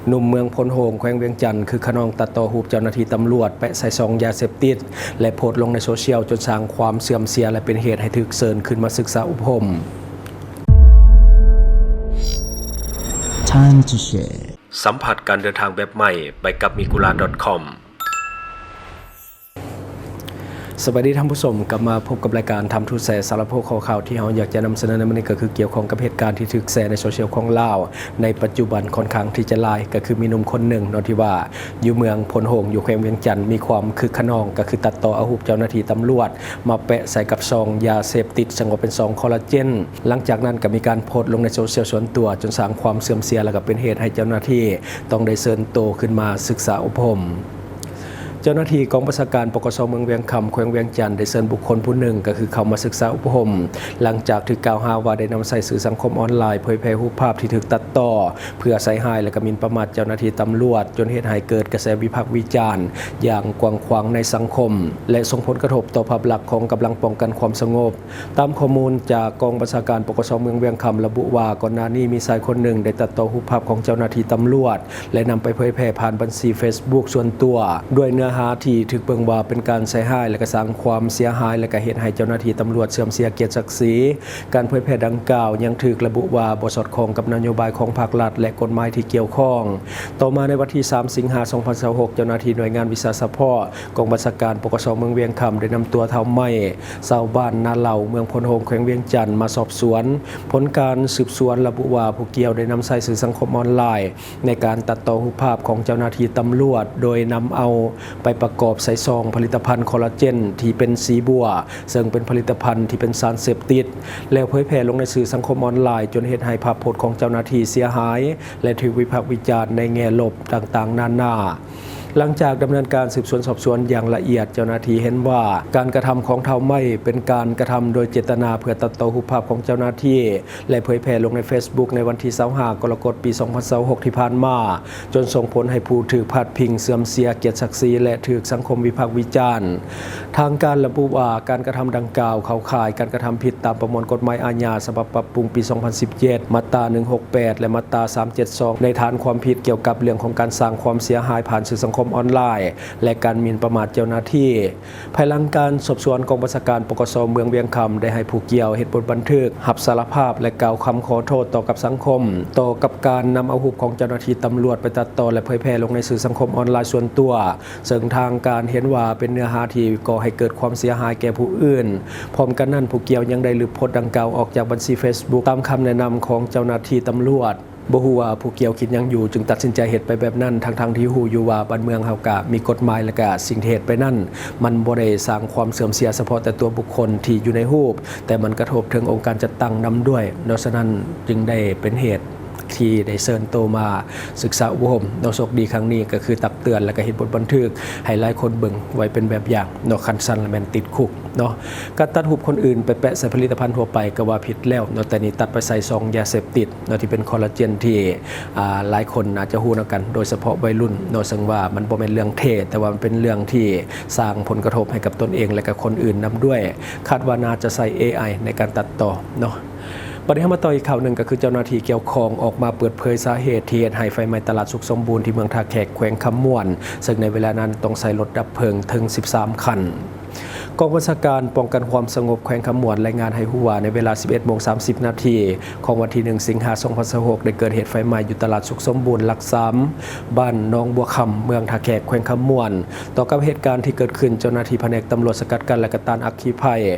ໜຸ່ມເມືອງໂພນໂຮງ ແຂວງວຽງຈັນ ຄຶກຂະນອງຕັດຕໍ່ຮູບເຈົ້າໜ້າທີ່ຕຳຫຼວດ ແປະໃສ່ຊອງຢາເສບຕິດ ແລະ ໂພສລົງໃນໂຊຊຽວ ຈົນສ້າງຄວາມເສື່ອມເສຍ ແລະ ເປັນເຫດໃຫ້ຖືກເຊີນຂຶ້ນມາສຶກສາອົບຮົມ. Time to share. ສຳຜັດການເດີນທາງແບບໃໝ່ ໄປກັບ migura.com. ສະບາຍດີທ່ານຜູ້ຊົມ, ກັບມາພົບກັບລາຍການ Time to Share. ສຳລັບຫົວຂໍ້ຂ່າວທີ່ເຮົາຢາກຈະນຳສະເໜີໃນມື້ນີ້ ກໍຄືກ່ຽວຂ້ອງກັບເຫດການທີ່ຖືກແຊໃນໂຊຊຽວຂອງລາວໃນປັດຈຸບັນຂ້ອນຂ້າງທີ່ຈະຫຼາຍ, ກໍຄືມີໜຸ່ມຄົນໜຶ່ງເນາະ ທີ່ວ່າຢູ່ເມືອງໂພນໂຮງ ຢູ່ແຂວງວຽງຈັນ ມີຄວາມຄຶກຂະນອງ ກໍຄືຕັດຕໍ່ເອົາຮູບເຈົ້າໜ້າທີ່ຕຳຫຼວດມາແປະໃສ່ກັບຊອງຢາເສບຕິດ ເຊິ່ງວ່າເປັນຊອງຄໍລາເຈນ. ຫຼັງຈາກນັ້ນກໍມີການໂພສລົງໃນໂຊຊຽວສ່ວນຕົວ ຈົນສ້າງຄວາມເສື່ອມເສຍ ແລະ ກໍເປັນເຫດໃຫ້ເຈົ້າໜ້າທີ່ຕ້ອງໄດ້ເຊີນໂຕຂຶ້ນມາສຶກສາອົບຮົມ. ເຈົ້າໜ້າທີ່ກອງບັນຊາການ ປກສ ເມືອງວຽງຄຳ ແຂວງວຽງຈັນ ໄດ້ເຊີນບຸກຄົນຜູ້ໜຶ່ງ ກໍຄືເຂົ້າມາສຶກສາອົບຮົມ ຫຼັງຈາກຖືກກ່າວຫາວ່າໄດ້ນຳໃຊ້ສື່ສັງຄົມອອນລາຍ ເຜີຍແຜ່ຮູບພາບທີ່ຖືກຕັດຕໍ່ ເພື່ອໃສ່ຮ້າຍ ແລະ ກໍໝິ່ນປະໝາດເຈົ້າໜ້າທີ່ຕຳຫຼວດ ຈົນເຮັດໃຫ້ເກີດກະແສວິພາກວິຈານຢ່າງກວ້າງຂວາງໃນສັງຄົມ ແລະ ສົ່ງຜົນກະທົບຕໍ່ພາບລັກຂອງກຳລັງປ້ອງກັນຄວາມສະຫງົບ. ຕາມຂໍ້ມູນຈາກກອງບັນຊາການ ປກສ ເມືອງວຽງຄຳ ລະບຸວ່າ ກ່ອນໜ້ານີ້ມີຊາຍຄົນໜຶ່ງໄດ້ຕັດຕໍ່ຮູບພາບຂອງເຈົ້າໜ້າທີ່ຕຳຫຼວດ ແລະ ນຳໄປເຜີຍແຜ່ຜ່ານບັນຊີເຟສບຸກສ່ວນຕົວ ດ້ວຍເນື້ອຫາທີ່ຖືກເບິ່ງວ່າເປັນການໃສ່ຮ້າຍ ແລະ ກະສ້າງຄວາມເສຍຫາຍ ແລະ ກະເຮັດໃຫ້ເຈົ້າໜ້າທີ່ຕຳຫຼວດເສື່ອມເສຍກຽດສັກສີ. ການເຜີຍແຜ່ດັ່ງກ່າວຍັງຖືກລະບຸວ່າບໍ່ສອດຄ່ອງກັບນະໂຍບາຍຂອງພາກລັດ ແລະ ກົດໝາຍທີ່ກ່ຽວຂ້ອງ. ຕໍ່ມາໃນວັນທີສາມ ສິງຫາ ສອງພັນຊາວຫົກ ເຈົ້າໜ້າທີ່ໜ່ວຍງານວິຊາສະເພາະ ກອງບັນຊາການ ປກສ ເມືອງວຽງຄຳ ໄດ້ນຳຕົວທ້າວໄມ້ ຊາວບ້ານນາເລົາ ເມືອງໂພນໂຮງ ແຂວງວຽງຈັນ ມາສອບສວນ. ຜົນການສືບສວນລະບຸວ່າ ຜູ້ກ່ຽວໄດ້ນຳໃຊ້ສື່ສັງຄົມອອນລາຍໃນການຕັດຕໍ່ຮູບພາບຂອງເຈົ້າໜ້າທີ່ຕຳຫຼວດ ໂດຍນຳເອົາໄປປະກອບໃສ່ຊອງຜະລິດຕະພັນຄໍລາເຈນທີ່ເປັນສີບົວ ເຊິ່ງເປັນຜະລິດຕະພັນທີ່ເປັນສານເສບຕິດ ແລ້ວເຜີຍແຜ່ລົງໃນສື່ສັງຄົມອອນລາຍ ຈົນເຮັດໃຫ້ພາບພົດຂອງເຈົ້າໜ້າທີ່ເສຍຫາຍ ແລະ ຖືກວິພາກວິຈານໃນແງ່ລົບຕ່າງໆນານາ. ຫຼັງຈາກດຳເນີນການສືບສວນສອບສວນຢ່າງລະອຽດ, ເຈົ້າໜ້າທີ່ເຫັນວ່າການກະທຳຂອງທ້າວໄມ້ເປັນການກະທຳໂດຍເຈດຕະນາເພື່ອຕັດຕໍ່ຮູບພາບຂອງເຈົ້າໜ້າທີ່ ແລະ ເຜີຍແຜ່ລົງໃນເຟສບຸກໃນວັນທີຊາວຫ້າ ກໍລະກົດ ປີສອງພັນຊາວຫົກ ທີ່ຜ່ານມາ, ຈົນສົ່ງຜົນໃຫ້ຜູ້ຖືກພາດພິງເສື່ອມເສຍກຽດສັກສີ ແລະ ຖືກສັງຄົມວິພາກວິຈານ. ທາງການລະບຸວ່າ ການກະທຳດັ່ງກ່າວເຂົ້າຂ່າຍການກະທຳຜິດຕາມປະມວນກົດໝາຍອາຍາ ສະບັບປັບປຸງປີສອງພັນສິບເຈັດ ມາດຕາໜຶ່ງຫົກແປດ ແລະ ມາດຕາສາມເຈັດສອງ ໃນຖານຄວາມຜິດກ່ຽວກັບເລື່ອງຂອງການສ້າງຄວາມເສຍຫາຍຜ່ານສື່ສັງຄົມອອນລາຍ ແລະ ການໝິ່ນປະໝາດເຈົ້າໜ້າທີ່. ພາຍຫຼັງການສອບສວນ, ກອງບັນຊາການ ປກສ ເມືອງວຽງຄຳ ໄດ້ໃຫ້ຜູ້ກ່ຽວເຮັດບົດບັນທຶກຮັບສາລະພາບ ແລະ ກ່າວຄຳຂໍໂທດຕໍ່ກັບສັງຄົມ ຕໍ່ກັບການນຳເອົາຮູບຂອງເຈົ້າໜ້າທີ່ຕຳຫຼວດໄປຕັດຕໍ່ ແລະ ເຜີຍແຜ່ລົງໃນສື່ສັງຄົມອອນລາຍສ່ວນຕົວ. ເຊິ່ງທາງການເຫັນວ່າເປັນເນື້ອຫາທີ່ກໍ່ໃຫ້ເກີດຄວາມເສຍຫາຍແກ່ຜູ້ອື່ນ. ພ້ອມກັນນັ້ນ, ຜູ້ກ່ຽວຍັງໄດ້ລຶບໂພສດັ່ງກ່າວອອກຈາກບັນຊີເຟສບຸກ ຕາມຄຳແນະນຳຂອງເຈົ້າໜ້າທີ່ຕຳຫຼວດ. ບໍ່ຮູ້ວ່າຜູ້ກ່ຽວຄິດຫຍັງຢູ່ ຈຶ່ງຕັດສິນໃຈເຮັດໄປແບບນັ້ນ, ທັງໆທີ່ຮູ້ຢູ່ວ່າບ້ານເມືອງເຮົາກະມີກົດໝາຍ ແລະ ກະສິ່ງທີ່ເຮັດໄປນັ້ນ ມັນບໍ່ໄດ້ສ້າງຄວາມເສື່ອມເສຍສະເພາະແຕ່ຕົວບຸກຄົນທີ່ຢູ່ໃນຮູບ, ແຕ່ມັນກະທົບເຖິງອົງການຈັດຕັ້ງນຳດ້ວຍເນາະ. ສະນັ້ນຈຶ່ງໄດ້ເປັນເຫດ ທີ່ໄດ້ເຊີນໂຕມາສຶກສາອົບຮົມເນາະ. ໂຊກດີຄັ້ງນີ້ກໍຄືຕັກເຕືອນ ແລະ ກໍເຮັດບົດບັນທຶກໃຫ້ຫຼາຍຄົນເບິ່ງໄວ້ເປັນແບບຢ່າງເນາະ, ຄັນຊັ້ນລະແມ່ນຕິດຄຸກເນາະ. ການຕັດຮູບຄົນອື່ນໄປແປະໃສ່ຜະລິດຕະພັນທົ່ວໄປກໍວ່າຜິດແລ້ວເນາະ, ແຕ່ນີ້ຕັດໄປໃສ່ຊອງຢາເສບຕິດເນາະ ທີ່ເປັນຄໍລາເຈນ ທີ່ ອ່າ ຫຼາຍຄົນໜ້າຈະຮູ້ນຳກັນ ໂດຍສະເພາະໄວລຸ້ນເນາະ, ເຊິ່ງວ່າມັນບໍ່ແມ່ນເລື່ອງເທ່ ແຕ່ວ່າມັນເປັນເລື່ອງທີ່ສ້າງຜົນກະທົບໃຫ້ກັບຕົນເອງ ແລະ ກໍຄົນອື່ນນຳດ້ວຍ. ຄາດວ່າໜ້າຈະໃຊ້ ເອໄອ ໃນການຕັດຕໍ່ເນາະ. ບັດນີ້ເຮົາມາຕໍ່ອີກຂ່າວໜຶ່ງ, ກໍຄືເຈົ້າໜ້າທີ່ກ່ຽວຂ້ອງອອກມາເປີດເຜີຍສາເຫດທີ່ເຮັດໃຫ້ໄຟໄໝ້ຕະຫຼາດສຸກສົມບູນທີ່ເມືອງທ່າແຂກ ແຂວງຄຳມ່ວນ, ເຊິ່ງໃນເວລານັ້ນຕ້ອງໃຊ້ລົດດັບເພີງເຖິງສິບສາມຄັນ. ກອງບັນຊາການປ້ອງກັນຄວາມສະຫງົບແຂວງຄຳມ່ວນລາຍງານໃຫ້ຮູ້ວ່າ ໃນເວລາສິບເອັດໂມງສາມສິບນາທີຂອງວັນທີໜຶ່ງ ສິງຫາ ສອງພັນຊາວຫົກ ໄດ້ເກີດເຫດໄຟໄໝ້ຢູ່ຕະຫຼາດສຸກສົມບູນຫຼັກສາມ ບ້ານໜອງບົວຄຳ ເມືອງທ່າແຂກ ແຂວງຄຳມ່ວນ. ຕໍ່ກັບເຫດການທີ່ເກີດຂຶ້ນ, ເຈົ້າໜ້າທີ່ພະແນກຕຳຫຼວດສະກັດກັ້ນ ແລະ ກໍຕ້ານອັກຄີໄພ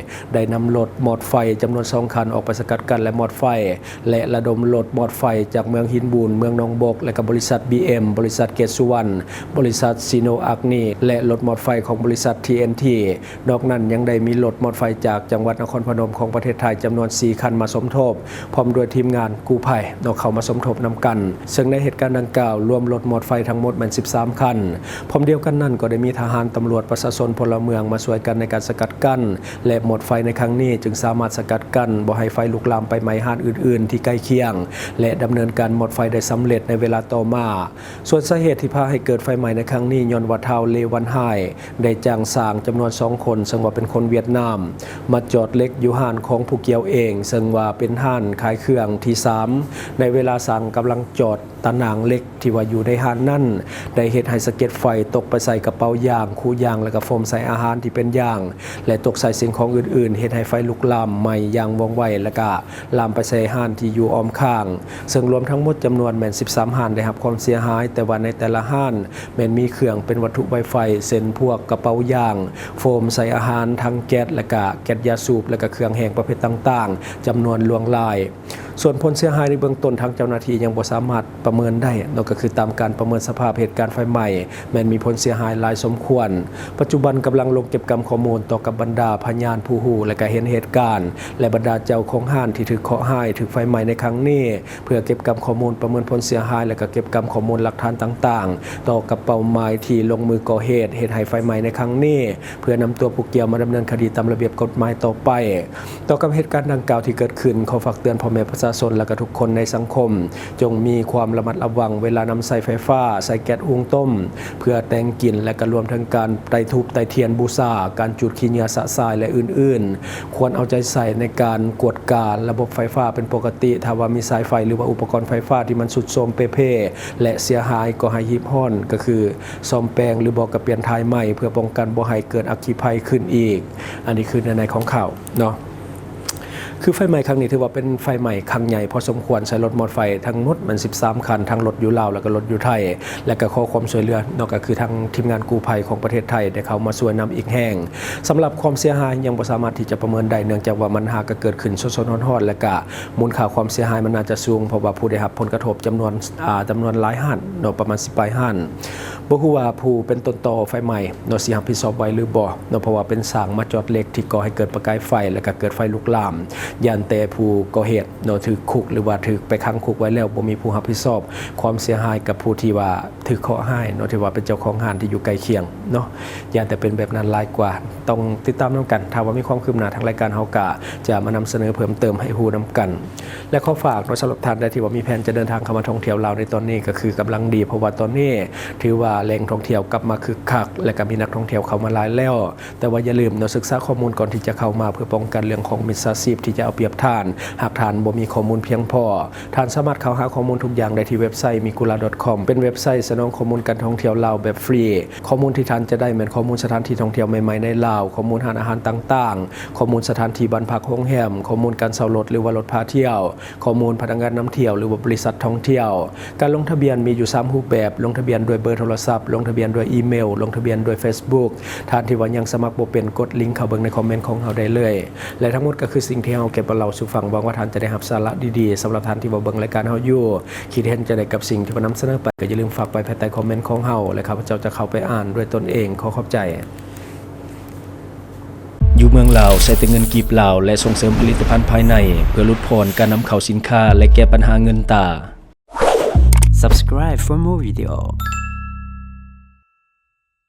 ໄດ້ນຳລົດມອດໄຟຈຳນວນສອງຄັນອອກໄປສະກັດກັ້ນ ແລະ ມອດໄຟ ແລະ ລະດົມລົດມອດໄຟຈາກເມືອງຫີນບູນ, ເມືອງໜອງບົກ ແລະ ກໍບໍລິສັດ ບີເອັມ, ບໍລິສັດເກດສຸວັນ, ບໍລິສັດຊີໂນອາກນີ ແລະ ລົດມອດໄຟຂອງບໍລິສັດ ທີເອັນທີ. ນອກນັ້ນຍັງໄດ້ມີລົດມອດໄຟຈາກຈັງຫວັດນະຄອນພະນົມຂອງປະເທດໄທຈຳນວນສີ່ຄັນມາສົມທົບ ພ້ອມດ້ວຍທີມງານກູ້ໄພເນາະ ເຂົ້າມາສົມທົບນຳກັນ, ເຊິ່ງໃນເຫດການດັ່ງກ່າວລວມລົດມອດໄຟທັງໝົດແມ່ນສິບສາມຄັນ. ພ້ອມດຽວກັນນັ້ນກໍໄດ້ມີທະຫານ, ຕຳຫຼວດ, ປະຊາຊົນ, ພົນລະເມືອງມາຊ່ວຍກັນໃນການສະກັດກັ້ນ ແລະ ມອດໄຟໃນຄັ້ງນີ້ຈຶ່ງສາມາດສະກັດກັ້ນບໍ່ໃຫ້ໄຟລຸກລາມໄປໄໝ້ຮ້ານອື່ນໆທີ່ໃກ້ຄຽງ ແລະ ດຳເນີນການມອດໄຟໄດ້ສຳເລັດໃນເວລາຕໍ່ມາ. ສ່ວນສາເຫດທີ່ພາໃຫ້ເກີດໄຟໄໝ້ໃນຄັ້ງນີ້ ຍ້ອນວ່າທ້າວ ເລວັນຮາຍ ໄດ້ຈ້າງຊ່າງຈຳນວນສອງຄົນ ສ ຊຶ່ງວ່າເປັນຄົນຫວຽດນາມ ມາຈອດເຫຼັກຢູ່ຮ້ານຂອງຜູ້ກ່ຽວເອງ, ເຊິ່ງວ່າເປັນຮ້ານຂາຍເຄື່ອງທີ່ສາມ ໃນເວລາສ້າງກຳລັງຈອດຕາໜ່າງເຫຼັກທີ່ວ່າຢູ່ໃນຮ້ານນັ້ນ ໄດ້ເຮັດໃຫ້ສະເກັດໄຟຕົກໄປໃສ່ກະເປົາຢາງ, ຄູຢາງ ແລະກະໂຟມໃສ່ອາຫານທີ່ເປັນຢາງ ແລະຕົກໃສ່ສິ່ງຂອງອື່ນໆ, ເຮັດໃຫ້ໄຟລຸກລາມໄໝ້ຢ່າງວ່ອງໄວ ແລະກະ ລາມໄປໃສ່ຮ້ານທີ່ຢູ່ອ້ອມຂ້າງ, ເຊິ່ງລວມທັງໝົດຈຳນວນແມ່ນສິບສາມຮ້ານໄດ້ຮັບຄວາມເສຍຫາຍ, ແຕ່ວ່າໃນແຕ່ລະຮ້ານແມ່ນມີເຄື່ອງເປັນວັດຖຸໄວໄຟ ເຊັ່ນ ພວກກະເປົາຢາງ, ໂຟມໃສ່ອາຫານ, ຖັງແກັສ ແລະກະແກັສຢາສູບ ແລະກະເຄື່ອງແຫ້ງປະເພດຕ່າງໆ ຈຳນວນຫຼວງຫຼາຍ. ສ່ວນຜົນເສຍຫາຍໃນເບື້ອງຕົ້ນ ທາງເຈົ້າໜ້າທີ່ຍັງບໍ່ສາມາດປະເມີນໄດ້ເນາະ, ກໍຄືຕາມການປະເມີນສະພາບເຫດການໄຟໄໝ້ ແມ່ນມີຜົນເສຍຫາຍຫຼາຍສົມຄວນ. ປັດຈຸບັນກຳລັງລົງເກັບກຳຂໍ້ມູນຕໍ່ກັບບັນດາພະຍານຜູ້ຮູ້ ແລະກະເຫັນເຫດການ ແລະບັນດາເຈົ້າຂອງຮ້ານທີ່ຖືກເຄາະຮ້າຍ ຖືກໄຟໄໝ້ໃນຄັ້ງນີ້ ເພື່ອເກັບກຳຂໍ້ມູນປະເມີນຜົນເສຍຫາຍ ແລະກະເກັບກຳຂໍ້ມູນຫຼັກຖານຕ່າງໆ ຕໍ່ກັບເປົ້າໝາຍທີ່ລົງມືກໍ່ເຫດ ເຮັດໃຫ້ໄຟໄໝ້ໃນຄັ້ງນີ້ ເພື່ອນຳຕົວຜູ້ກ່ຽວມາດຳເນີນຄະດີຕາມລະບຽບກົດໝາຍຕໍ່ໄປ. ຕໍ່ກັບເຫດການດັ່ງກ່າວທີ່ເກີດຂຶ້ນ, ຂໍຝາກເຕືອນພໍ່ແມ່ປະຊາຊົນ ແລະກະທຸກຄົນໃນສັງຄົມ ຈົ່ງມີຄວາມລະມັດລະວັງເວລານຳໃຊ້ໄຟຟ້າ, ໃຊ້ແກັສຫຸງຕົ້ມ ເພື່ອແຕ່ງກິນ ແລະກະລວມເຖິງການໄຕ້ທູບໄຕ້ທຽນບູຊາ, ການຈູດຂີ້ເຫຍື້ອຊະຊາຍ ແລະອື່ນໆ. ຄວນເອົາໃຈໃສ່ໃນການກວດກາລະບົບໄຟຟ້າເປັນປົກກະຕິ. ຖ້າວ່າມີສາຍໄຟ ຫຼືວ່າອຸປະກອນໄຟຟ້າທີ່ມັນຊຸດໂຊມເປ່ເພ ແລະເສຍຫາຍ ກໍໃຫ້ຮີບຮ້ອນ ກໍຄືສ້ອມແປງ ຫຼືບໍ່ກໍປ່ຽນຖ່າຍໃໝ່ ເພື່ອປ້ອງກັນບໍ່ໃຫ້ເກີດອັກຄີໄພຂຶ້ນອີກ. ອັນນີ້ຄືເນື້ອໃນຂອງຂ່າວເນາະ. ຄືໄຟໄໝ້ຄັ້ງນີ້ຖືວ່າເປັນໄຟໄໝ້ຄັ້ງໃຫຍ່ພໍສົມຄວນ ໃສ່ລົດມອດໄຟທັງໝົດແມ່ນສິບສາມຄັນ ທັງລົດຢູ່ລາວ ແລະກະລົດຢູ່ໄທ ແລະກະຂໍຄວາມຊ່ວຍເຫຼືອເນາະ ກໍຄືທາງທີມງານກູ້ໄພຂອງປະເທດໄທໄດ້ເຂົ້າມາຊ່ວຍນຳອີກແຮງ. ສຳລັບຄວາມເສຍຫາຍຍັງບໍ່ສາມາດທີ່ຈະປະເມີນໄດ້ ເນື່ອງຈາກວ່າມັນຫາກະເກີດຂຶ້ນສົດໆຮ້ອນໆ ແລະກະມູນຄ່າຄວາມເສຍຫາຍມັນໜ້າຈະສູງ ເພາະວ່າຜູ້ໄດ້ຮັບຜົນກະທົບຈຳນວນ ອາ ຈຳນວນຫຼາຍຮ້ານເນາະ ປະມານສິບປາຍຮ້ານ. ບໍ່ຮູ້ວ່າຜູ້ເປັນຕົ້ນຕໍໄຟໄໝ້ເນາະ ຊິຮັບຜິດຊອບໄຫວຫຼືບໍ່ເນາະ ເພາະວ່າເປັນຊ່າງມາຈອດເຫຼັກທີ່ກໍ່ໃຫ້ເກີດປະກາຍໄຟ ແລະກະເກີດໄຟລຸກລາມ. ຢ້ານແຕ່ຜູ້ກໍ່ເຫດເນາະ ຖືກຄຸກ ຫຼືວ່າຖືກໄປຂັງຄຸກໄວ້ແລ້ວ ບໍ່ມີຜູ້ຮັບຜິດຊອບຄວາມເສຍຫາຍກັບຜູ້ທີ່ວ່າຖືກເຄາະຮ້າຍເນາະ ທີ່ວ່າເປັນເຈົ້າຂອງຮ້ານທີ່ຢູ່ໃກ້ຄຽງເນາະ. ຢ້ານແຕ່ເປັນແບບນັ້ນຫຼາຍກວ່າ. ຕ້ອງຕິດຕາມນຳກັນ. ຖ້າວ່າມີຄວາມຄືບໜ້າ ທາງລາຍການເຮົາກະຈະມານຳສະເໜີເພີ່ມເຕີມໃຫ້ຮູ້ນຳກັນ. ແລະ ຂໍຝາກເນາະ ສຳລັບທ່ານໃດທີ່ວ່າມີແຜນຈະເດີນທາງເຂົ້າມາທ່ອງທ່ຽວລາວໃນຕອນນີ້ ກໍຄືກຳລັງດີ ເພາະວ່າຕອນນີ້ຖືວ່າແຫຼ່ງທ່ອງທ່ຽວກັບມາຄຶກຄັກ ແລະ ກໍມີນັກທ່ອງທ່ຽວເຂົ້າມາຫຼາຍແລ້ວ. ແຕ່ວ່າຢ່າລືມເນາະ ສຶກສາຂໍ້ມູນກ່ອນທີ່ຈະເຂົ້າມາ ເພື່ອປ້ອງກັນເລື່ອງຂອງມິດສາຊີບທີ່ຈະເອົາປຽບທ່ານ ຫາກທ່ານບໍ່ມີຂໍ້ມູນພຽງພໍ. ທ່ານສາມາດເຂົ້າຫາຂໍ້ມູນທຸກຢ່າງໄດ້ທີ່ເວັບໄຊ Migula dot com ເປັນເວັບໄຊສະໜອງຂໍ້ມູນການທ່ອງທ່ຽວລາວແບບຟຣີ. ຂໍ້ມູນທີ່ທ່ານຈະໄດ້ແມ່ນຂໍ້ມູນສະຖານທີ່ທ່ອງທ່ຽວໃໝ່ໆໃນລາວ, ຂໍ້ມູນຮ້ານອາຫານຕ່າງໆ, ຂໍ້ມູນສະຖານທີ່ບ້ານພັກໂຮງແຮມ, ຂໍ້ມູນການເຊົ່າລົດ ຫຼືວ່າລົດພາທ່ຽວ, ຂໍ້ມູນພະນັກງານນຳທ່ຽວ ຫຼືວ່າບໍລິສັດທ່ອງທ່ຽວ. ການລົງທະບຽນມີຢູ່ສາມຮູບແບບ, ລົງທະບຽນດ້ວຍເບີໂທລະສັບ, ລົງທະບຽນດ້ວຍອີເມວ, ລົງທະບຽນດ້ວຍເຟສບຸກ. ທ່ານທີ່ວ່າຍັງສະໝັກບໍ່ເປັນ, ກົດລິງເຂົ້າເບິ່ງໃນຄອມເມັນຂອງເຮົາໄດ້ເລີຍ. ແລະ ທັງໝົດກໍຄືສິ່ງທີ່ເຮົາເກັບມາເລົ່າສູ່ຟັງ. ຫວັງວ່າທ່ານຈະໄດ້ຮັບສາລະດີໆ. ສຳລັບທ່ານທີ່ວ່າເບິ່ງລາຍການເຮົາຢູ່, ຄິດເຫັນຈັ່ງໃດກັບສິ່ງທີ່ວ່ານຳສະເໜີໄປ, ກໍຢ່າລືມຝາກໄວ້ພາຍໃຕ້ຄອມເມັນຂອງເຮົາ ແລະ ຂ້າພະເຈົ້າຈະເຂົ້າໄປອ່ານດ້ວຍຕົນເອງ. ຂໍຂອບໃຈ. ຢູ່ເມືອງລາວໃຊ້ແຕ່ເງິນກີບລາວ ແລະ ສົ່ງເສີມຜະລິດຕະພັນພາຍໃນ ເພື່ອຫຼຸດຜ່ອນການນຳເຂົ້າສິນຄ້າ ແລະ ແກ້ບັນຫາເງິນຕາ. Subscribe for more video.